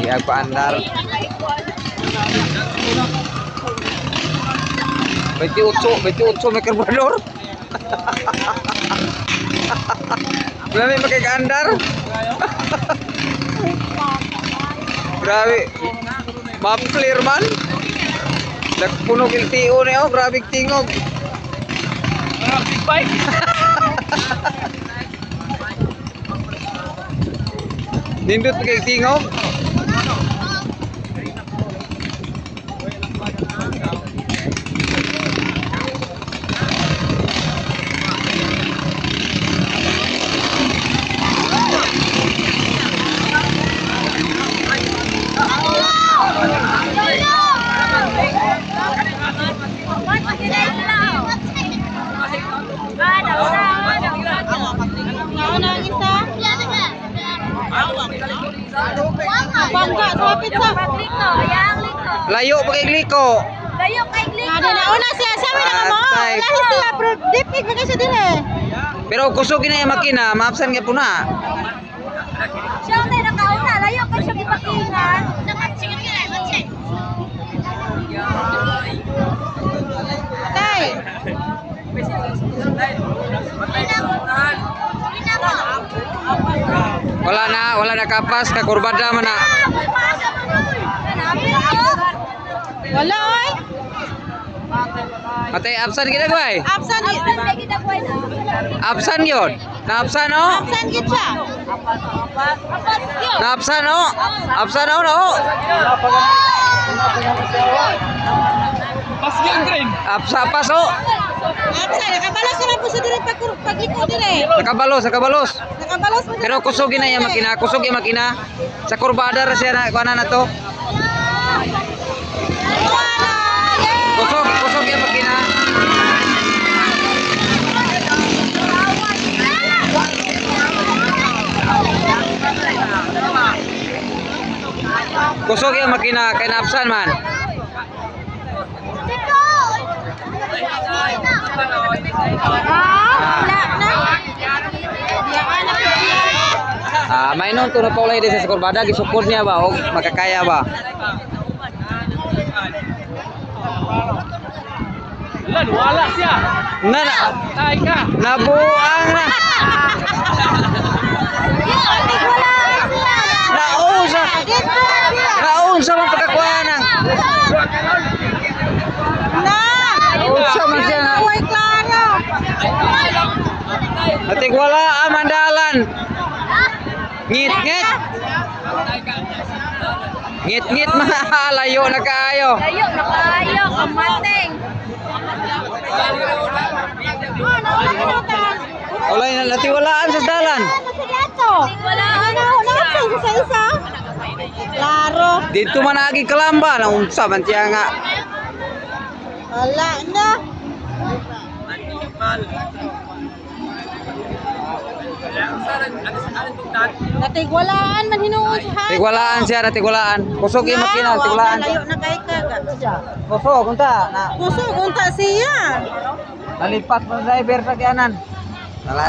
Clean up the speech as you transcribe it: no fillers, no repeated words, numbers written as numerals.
Sige paandar. 28, 28 may karburador. Grabe makikaandar. Grabe. Maplir man. Nagpuno LTO niya, oh, grabe tingog. Big bike. Nindot kay tingog. Nauna ang isa. Bangga, sapit sa. Liko, yang liko. Layo pa kay liko. Layo kay liko. Ano nauna siya, sabi na ka mo. Atay. Wala siya, pero deep mig ba siya dire. Pero kusog na yung makina, maapsan kay puna. Siya ang nakauna, layo kay siya gipakingan. Atay. Wala na kapas, kakurbada man na. Wala oy. Atay absan gid bay. Absan Absan may gidagway na. Absan yun. Naabsan oh. Absan gid siya. Apat yun. Naabsan oh. Absan oh no. Pas yung green. Absa pas oh. Absan nakabalos naman po siya dire pag pagliko dire. Nakabalos, nakabalos. Nakabalos mo. Pero kusog na yung makina, kusog yung makina. Sa kurbada ra siya na kuana na to. Kusog, kusog yung makina. Kusog yung makina kay naabsan man. Ah, wala na. Biyaan na po siya. Ah, may noon to na paulay din sa kurbada gisukod niya ba og makakaya ba? Lan, wala siya. Na, na Tay ka. nabuang na. Naunsa. Dito siya. Naunsa man pagkakuha nang. Na. Naunsa man siya na. Way klaro. Natigwala ang mandalan. Ngit ngit. Ngit ngit mga layo na kaayo. Layo na kayo, kamating. Ulay na natiwalaan sa dalan. Wala. Ano, naabsan siya sa isa. Klaro. Dito man agi kalamba naunsa man siya nga. Wala na. Natigwalaan man hinuon siya. Tigwalaan siya natigwalaan. Kusog yung makina, tigwalaan. Layo na kay ka. Kusog unta na. Kusog unta siya. Nalipat mo driver sa kianan. Wala.